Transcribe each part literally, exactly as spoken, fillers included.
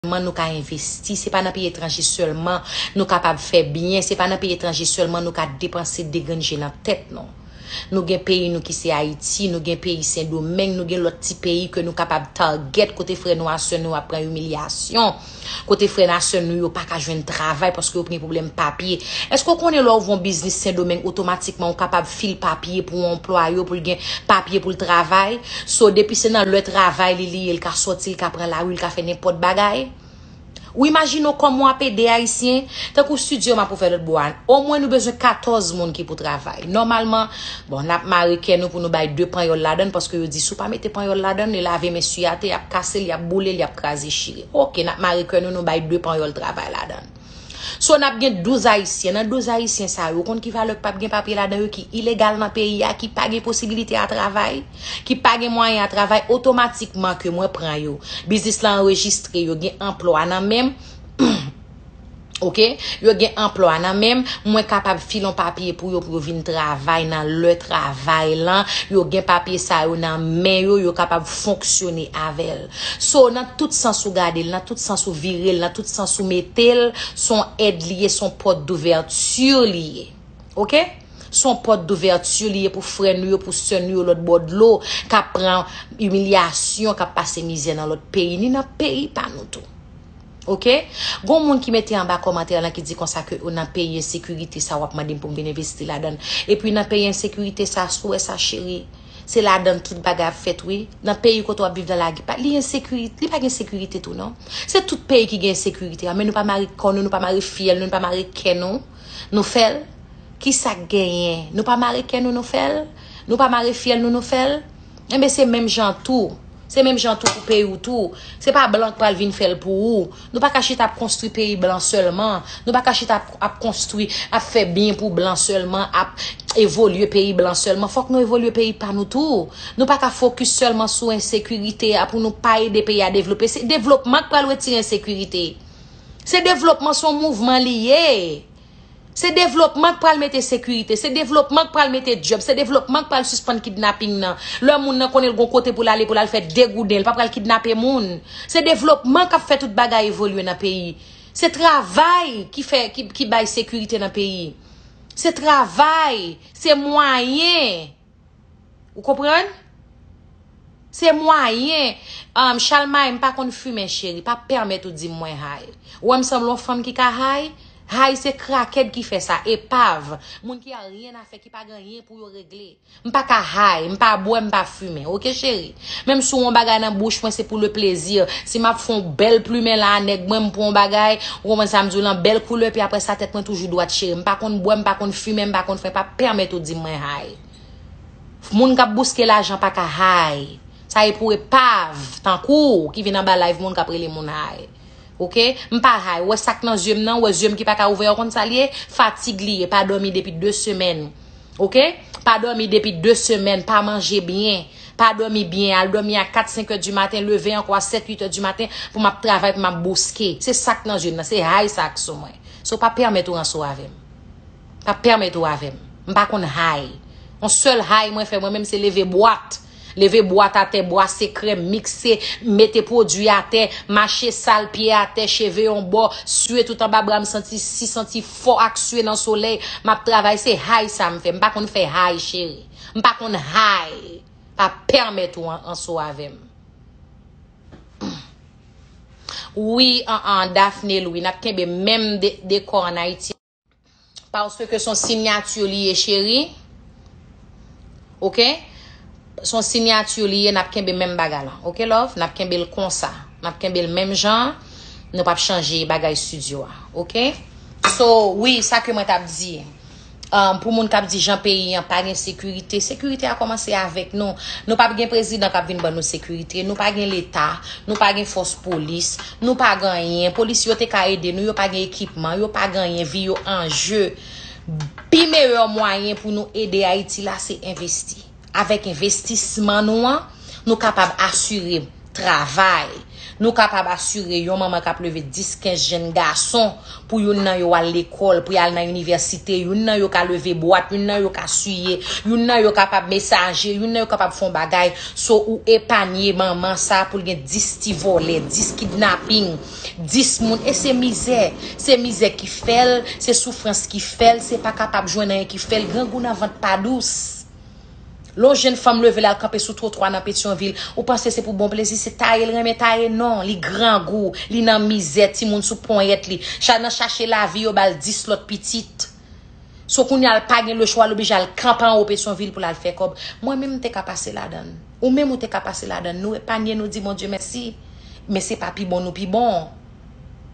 sèlman nou ka envesti, se pa nan peyi etranje sèlman nou kapab fè byen, se pa nan peyi etranje sèlman nou ka depanse degrenn je nan tèt nou. Nou gen peyi nou ki se Ayiti, nou gen peyi Sendomeng, nou gen lòt ti peyi ke nou kapab target kote frè nou a sè nou ap pran imilyasyon, kote frè n a sè nou yo pa ka jwenn travay paske yo gen pwoblèm papye. Èske w konnen lè w ouvè yon biznis Sendomeng, otomatikman ou kapab fil papye pou yon anplwaye, pou l gen papye pou l travay? So, depi se nan lè travay li li ye, l ka sòti, l ka pran lari, l ka fè nenpòt bagay. Ou imajine w kòman w ap ede Ayisyen? Tankou estidyo m ap ouvè lòt bò a, omwen nou bezwen katòz moun ki pou travay. Nòmalman, bon, n ap mare kè nou pou nou bay de panyòl ladan l, paske yo di si w pa mete panyòl ladan l, li lave men sou atè, y ap kase l, y ap boule l, y ap kraze chire. Oke, n ap mare kè nou, nou bay de panyòl travay ladan l. So, n ap gen douz Ayisyen. Nan douz Ayisyen sa yo, ou konn ki valè k p ap gen papye ladan yo ki ilegal nan peyi a, ki pa gen posibilite a travay, ki pa gen mwayen a travay, otomatikman ke mwen pran yo. Biznis la anrejistre, yo gen anplwa nan men m. Oke? Yo gen anplwa nan men m, mwen kapab file yon papye pou yo, pou yo vin travay nan lè travay lan. Yo gen papye sa yo nan men yo, yo kapab fonksyone avè l. So, nan tout sans ou gade l, nan tout sans ou vire l, nan tout sans ou mete l, se yon èd li ye, se yon pòt douvèti li ye. Oke? Se yon pòt douvèti li ye pou frè nou yo, pou sè nou yo lòt bò dlo, k ap pran imilyasyon, k ap pase mizè nan lòt peyi, ni nan peyi pa nou tou. Oke? Gon moun ki mete anba kòmantè lan ki di konsa ke, o, nan peyi ensekirite sa w ap mande m pou m vin envesti ladan l. Epi nan peyi ensekirite sa, si w wè sa, cheri, se ladan l tout bagay ap fèt, wi. Nan peyi kote w ap viv nan lagi, pa, li ensekirite, li pa gen sekirite tou, non. Se tout peyi ki gen ensekirite, men nou pa mare kò nou, nou pa mare fyèl nou, nou pa mare kè nou, nou fè l. Kisa k genyen? Nou pa mare kè nou, nou fè l? Nou pa mare fyèl nou, nou fè l? Enben, se menm jan tou. Se menm jan tou pou peyi w tou. Se pa blan k pral vin fè l pou ou. Nou pa ka chita ap konstwi peyi blan sèlman. Nou pa ka chita ap, ap konstwi, ap fè byen pou blan sèlman, ap evolye peyi blan sèlman. Fòk nou evolye peyi pa nou tou. Nou pa ka fokis sèlman sou ensekirite a pou nou pa ede peyi a devlope. Se devlopman k pral retire ensekirite. Se devlopman, se yon mouvman li ye. Se devlopman k pral mete sekirite, se devlopman k pral mete djòb, se devlopman k pral sispann kidnaping nan. Lè moun nan konnen l gon kote pou l ale, pou l al fè degouden, l pa pral kidnape moun. Se devlopman k ap fè tout bagay evolye nan peyi. Se travay ki fè, ki, ki bay sekirite nan peyi. Se travay, se mwayen. Ou konprann? Se mwayen. Um, Chalmay, m pa konn fimen, cheri. Pa pèmèt ou di m mwen high. Ou wè m sanble yon fanm ki ka high? High se crackhead ki fè sa, epav. Moun ki a rien a fè, ki pa gen anyen pou yo regle. M pa ka high, m pa bwè, m pa fimen. Oke, cheri? Menm si w yon bagay nan bouch mwen, se pou le plaisir. Si m ap fè yon bèl plimen la, nèg mwen, m pran yon bagay, ou konprann sa m di w lan, bèl koulè, epi apre sa, tèt mwen toujou dwat, cheri. M pa konn bwè, m pa konn fimen, m pa konn fè, pa pèmèt ou di m mwen high. Moun k ap bouske lajan pa ka high. Sa e pou epav, tankou w, ki vin anba live moun k ap rele moun high. Oke? M pa high. Ou wè sa k nan zye m nan, ou wè zye m ki pa ka ouvè, ou konn sa l ye? Fatig li ye, pa dòmi depi de semèn. Oke? Pa dòmi depi de semèn, pa manje byen, pa dòmi byen, al dòmi a kat, senk è di maten, leve ankò a sèt, uit è di maten pou m ap travay, pou m ap bouske. Se sa k nan zye m nan, se high sa k sou mwen. So pa pèmèt ou ranse w avè m. Pa pèmèt ou avè m. M pa konn high. Yon sèl high mwen fè mwen menm se leve bwat. Leve bwat atè, bwase krèm, mikse, mete pwodui atè, mache sal pye atè, cheve yon bò, swe tout anba bra m, santi si, santi fò ak swe nan solèy. M ap travay, se high sa m fè. M pa konn fè high, cheri. M pa konn high. Pa pèmèt ou an, anso avè m. Wi, an, an, Daphne Louis, n ap kenbe menm de, dekò ann Ayiti. Paske se yon siyati li ye, cheri. Oke? Se yon siyati li ye, n ap kenbe menm bagay la. Oke, love? N ap kenbe l konsa. N ap kenbe l menm jan. Nou p ap chanje bagay estidyo a. Oke? So, wi, sa ke mwen t ap di. Um, pou moun k ap di jan peyi an pa gen sekirite, sekirite a kòmanse avèk nou. Nou p ap gen prezidan k ap vin ban nou sekirite. Nou pa gen leta. Nou pa gen fòs polis. Nou pa gen anyen. Polis yo te ka ede nou. Yo pa gen ekipman. Yo pa gen anyen. Vi yo an je. Pi meyè mwayen pou nou ede Ayiti la, se envesti. Avèk envestisman nou an, nou kapab asire travay. Nou kapab asire yon manman k ap leve dis, kenz jenn gason pou youn nan yo al lekòl, pou y al nan inivèsite, youn nan yo ka leve bwat, youn nan yo ka siye, youn nan yo kapab mesaje, youn nan yo kapab fè yon bagay. So, ou epanye manman sa pou l gen dis ti vòlè, dis kidnaping, Dis moun, e se mizè. Se mizè ki fè l, se soufrans ki fè l, se pa kapab jwenn anyen ki fè l. Grangou nan vant pa dous. Lè yon jenn fanm leve l al kanpe sou twotwa nan Petyonvil, ou panse se pou bon plezi? Se taye l renmen taye? Non, li grangou, li nan mizè, timoun sou ponyèt li. Cha nan chache lavi, yo ba l dis lòt pitit. So kounye a l pa gen lechwa, l oblije al kanpe anwo Petyonvil pou l al fè kòb. Mwen menm m te ka pase ladan l. Ou menm ou te ka pase ladan l. Nou epanye, nou di Bondye mèsi. Men se pa pi bon nou pi bon.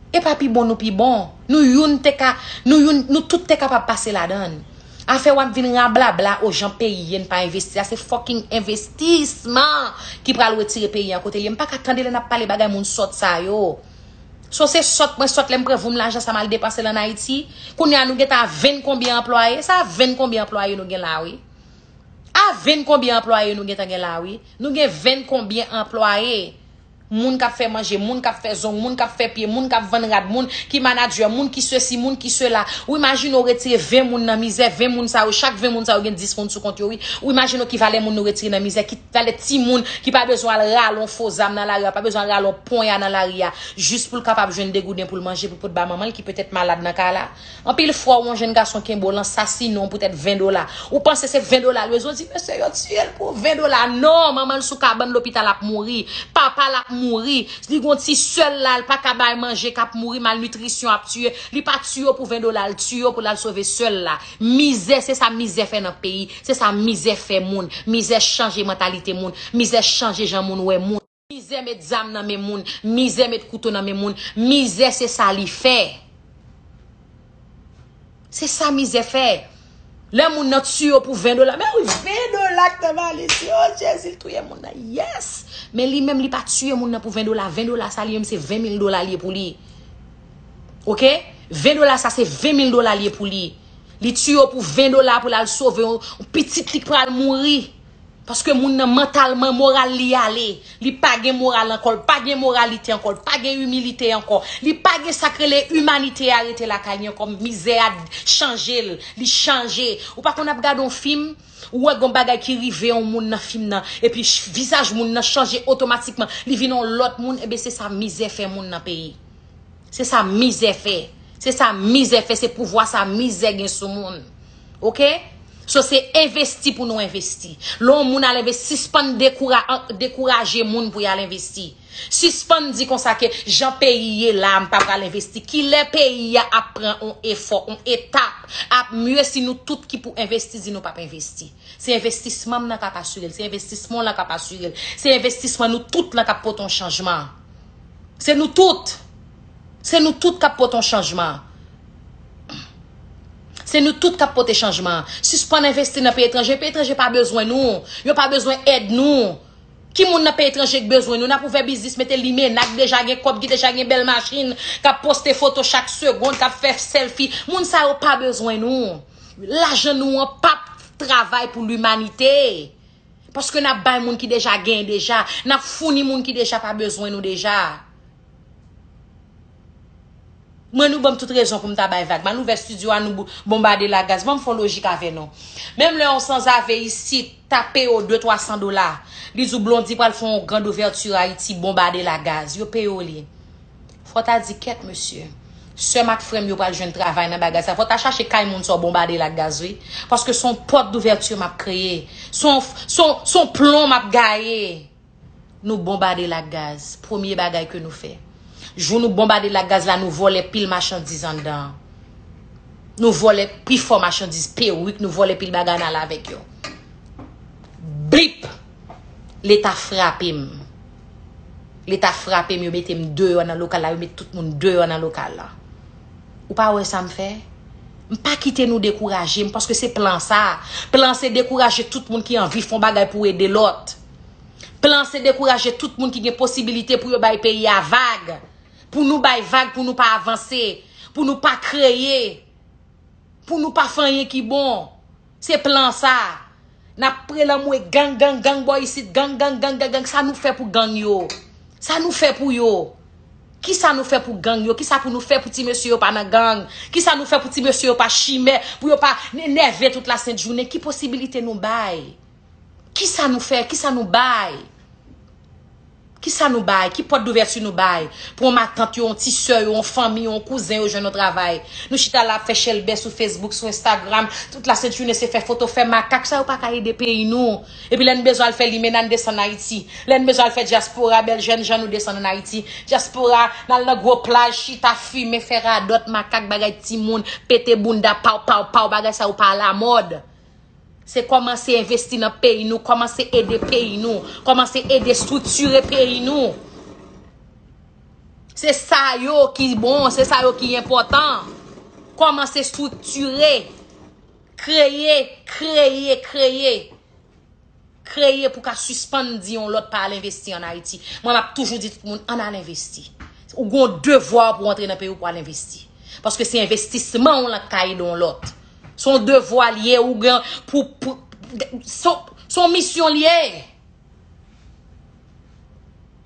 E pa pi bon nou pi bon. Nou youn te ka, nou youn, nou tout te kapab pase ladan l. Afè w ap vin rablabla o jan peyi ye n pa envesti a, se fucking envestisman ki pral retire peyi an kote l ye. M pa ka tande lè n ap pale bagay moun sòt sa yo. So se sòt mwen sòt lè m pran voum lajan sa m al depanse l ann Ayiti. Kounye a nou gentan a venn konbyen anplwaye? Se a venn konbyen anplwaye nou gen la wi. A venn konbyen anplwaye nou gentan gen la wi. Nou gen venn konbyen anplwaye. Moun k ap fè manje, moun k ap fè zong, moun k ap fè pye, moun k ap vann rad, moun ki manadjè, moun ki sesi, moun ki sela. Ou imajine w retire ven moun nan mizè, ven moun sa yo, chak ven moun sa yo gen dis moun sou kont yo wi. Ou imajine w ki valè moun nou retire nan mizè, ki valè timoun ki pa bezwen al rale yon fo zam nan lari a, pa bezwen al rale yon ponya nan lari a, jis pou l kapab jwenn de gouden pou l manje, pou l pot ba manman l ki petèt malad nan kay la. Anpil fwa, ou yon jenn gason kenbe w, l ansasinen w poutèt ven dola. Ou panse se ven dola l bezwen? Di mesye yo tiye l pou ven dola. Non, manman l sou kabann lopital ap mouri, papa l ap mouri. Li gon ti sè l la, l pa ka bay manje, k ap mouri, malnitrisyon ap tiye. Li pa tiye w pou ven dola, l tiye w pou l al sove sè l la. Mizè, se sa mizè fè nan peyi. Se sa mizè fè moun. Mizè chanje mantalite moun. Mizè chanje jan moun wè moun. Mizè met zam nan men moun. Mizè met kouto nan men moun. Mizè se sa li fè. Se sa mizè fè. Lè moun nan tiye w pou ven dola. Men wi, ven dola k nan valiz li. O Jezi, l touye moun nan. Yes! Men li menm, li pa tiye moun nan pou ven dola. Ven dola sa li menm, se ven mil dola li ye pou li. Oke? Ven dola sa, se ven mil dola li ye pou li. Li tiye w pou ven dola pou l al sove yon, yon pitit li k pral mouri. Paske moun nan mantalman, moral li ale. Li pa gen moral ankò, l pa gen moralite ankò, l pa gen imilite ankò. Li pa gen sa k rele imanite a rete lakay li ankò. Mizè a chanje l, li chanje. Ou pa konn ap gade yon fim, ou wè gon bagay ki rive yon moun nan fim nan, epi ch- vizaj moun nan chanje otomatikman. Li vin yon lòt moun, ebyen se sa mizè fè moun nan peyi. Se sa mizè fè. Se sa mizè fè. Se pouvwa sa mizè gen sou moun. Oke? So se envesti pou nou envesti. Lè yon moun al envesti, sispann dekoura- an- dekouraje moun pou y al envesti. Sispann di konsa ke jan peyi ye la, m pa pral envesti. Kilè peyi a ap pran yon efò, yon etap, ap mye si nou tout ki pou envesti di nou p ap envesti? Se envestisman m nan k ap asire l. Se envestisman w lan k ap asire l. Se envestisman nou tout lan k ap pote yon chanjman. Se nou tout. Se nou tout k ap pote yon chanjman. Se nou tout k ap pote chanjman. Sispann envesti nan peyi etranje. Peyi etranje pa bezwen nou. Yo pa bezwen èd nou. Ki moun nan peyi etranje k bezwen nou? N ap ouvè biznis, mete limena k deja gen kòb, ki deja gen bèl machin, k ap poste foto chak segonn, k ap fè sèlfi. Moun sa yo pa bezwen nou. Lajan nou an p ap travay pou limanite. Paske n ap bay moun ki deja genyen deja. N ap founi moun ki deja pa bezwen nou deja. Mwen, nou ban m tout rezon pou m ta bay vag. M al ouvè estidyo a, nou bou- bonbade l ak gaz. Ban m fè yon lojik avè nou. Menm lè yon sanzave isit ta peye w de twa san dola, li di w Blondy pral fè yon grand ouverture Ayiti, bonbade l ak gaz. Yo peye w li. Fò w ta di kèt mesye. Sè m ak frè m yo pral jwenn travay nan bagay sa. Fò w ta chache kay moun sa w bonbade l ak gaz wi. Paske se yon pòt douvèti m ap kreye. Se yon, se yon, se yon plon m ap gaye. Nou bonbade l ak gaz. Premye bagay ke nou fè. Jou nou bonbade l ak gaz la, nou vòlè pil machandiz anndan an. Nou vòlè pi fò machandiz, perik, nou vòlè pil bagay, n ale avèk yo. Blip! Leta frape m. Leta frape m, yo mete m deyò nan lokal la, yo met tout moun deyò nan lokal la. Ou pa wè sa m fè? M pa kite nou dekouraje m, paske se plan sa. Plan se dekouraje tout moun ki anvi fè yon bagay pou ede lòt. Plan se dekouraje tout moun ki gen posibilite pou yo bay peyi a vag. Pou nou bay vag, pou nou pa avanse, pou nou pa kreye, pou nou pa fè anyen ki bon. Se plan sa. N ap pre lanmou e gang, gang, gang, bò isit, gang, gang, gang, gang, gang. Sa nou fè pou gang yo? Sa nou fè pou yo? Kisa nou fè pou gang yo? Kisa pou nou fè pou ti mesye yo pa nan gang? Kisa nou fè pou ti mesye yo pa chimè, pou yo pa n- nève tout lasent jounen? Ki posibilite nou bay? Kisa nou fè? Kisa nou bay? Kisa nou bay? Ki pòt douvèti nou bay? Pou yon matant yo, yon ti sè yo, yon fanmi yo, yon kouzen yo jwenn yon travay. Nou chita la ap fè chèlbè sou Facebook, sou Instagram. Tout la sent jounen se fè foto, fè makak. Sa yo pa ka ede peyi nou. Epi lè n bezwen al fè limena, n desann Ayiti. Lè n bezwen al fè dyaspora, bèl jèn jan nou desann ann Ayiti. Dyaspora, n al nan gwo plaj, chita, fimen, fè radòt, makak, bagay timoun, pete bounda, paw, paw, paw, bagay sa yo pa alamòd. Se kòmanse envesti nan peyi nou, kòmanse ede peyi nou, kòmanse ede estriktire peyi nou. Se sa yo ki bon, se sa yo ki enpòtan. Kòmanse estriktire, kreye, kreye, kreye. Kreye pou ka sispann di yon lòt pa al envesti ann Ayiti. Mwen, m ap toujou di tout moun, ann al envesti. Ou gen yon devwa pou antre nan peyi w pou al envesti. Paske se envestisman w lan k ka ede yon lòt. Se yon devwa l ye, ou gen pou, pou se yon, se yon misyon l ye.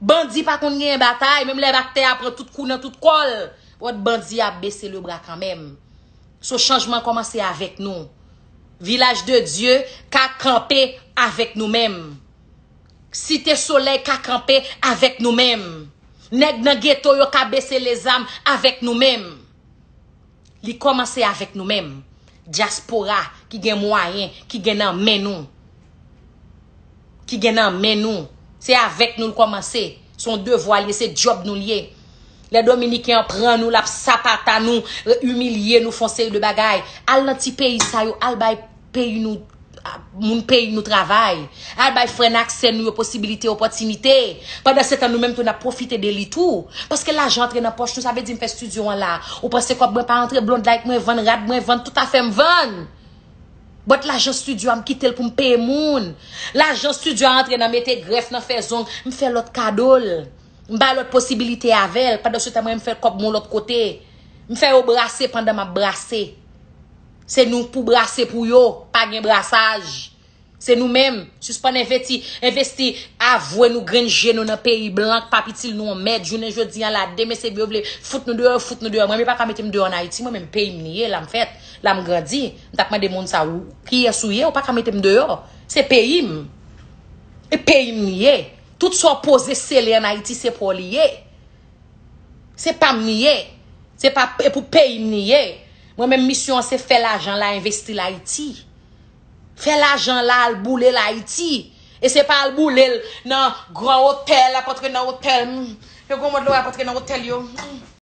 Bandi pa konn genyen batay, menm lè aktè a pran tout kou nan tout kò l, wòt bandi a ap bese lebra kanmenm. So chanjman kòmanse avèk nou. Vilaj de Dye ka kanpe avèk nou menm. Site Solèy ka kanpe avèk nou menm. Nèg nan geto yo ka bese lezam avèk nou menm. Li kòmanse avèk nou menm. Dyaspora ki gen mwayen, ki gen nan men nou. Ki gen nan men nou. Se avèk nou l kòmanse. Se yon devwa l ye, se djòb nou l ye. Lè Dominiken an pran nou, l ap sapata nou, imilye nou, fè yon seri de bagay. Al nan ti peyi sa yo, al bay peyi nou, moun peyi nou travay. Al bay frè n ak sè nou yo posibilite, opòtinite. Pandan se tan nou menm tou n ap pwofite de li tou. Paske lajan antre nan pòch nou, sa vle di m fè estidyo an la. Ou panse kòb mwen pa antre, blond like mwen vann, rad mwen vann, tout afè m vann. But lajan estidyo a m kite l pou m peye moun. Lajan estidyo a antre nan mete grèf, nan fè zong, m fè lòt kado l. M bay lòt posibilite avè l. Pandan se tan mwen m fè kòb mwen lòt kote. M fè yo brase pandan m ap brase. Se nou pou brase pou yo. Pa gen brasaj. Se nou menm. Sispann envesti, envesti avwe nou grenn je nou nan peyi blan k p ap itil nou yon mèd. Jounen jodi an la, demen se yo vle fout nou deyò, yo fout nou deyò. Mwen menm yo pa ka mete m deyò ann Ayiti, mwen menm peyi m li ye, la m fèt, la m grandi. M t ap mande moun sa, ou, kiyès ou ye, ou pa ka mete m deyò. Se peyi m. E peyi m li ye. Tout sa w poze sele ann Ayiti, se pa w li ye. Se pa m li ye. Se pa, e pou peyi m li ye. Mwen menm misyon an se fè lajan la envesti l Ayiti. Fè lajan la al boule l Ayiti. E se pa al boule l nan gran otèl, ap antre nan otèl. Hmm. Yo gwo mòd lè w ap antre nan otèl yo. Hmm.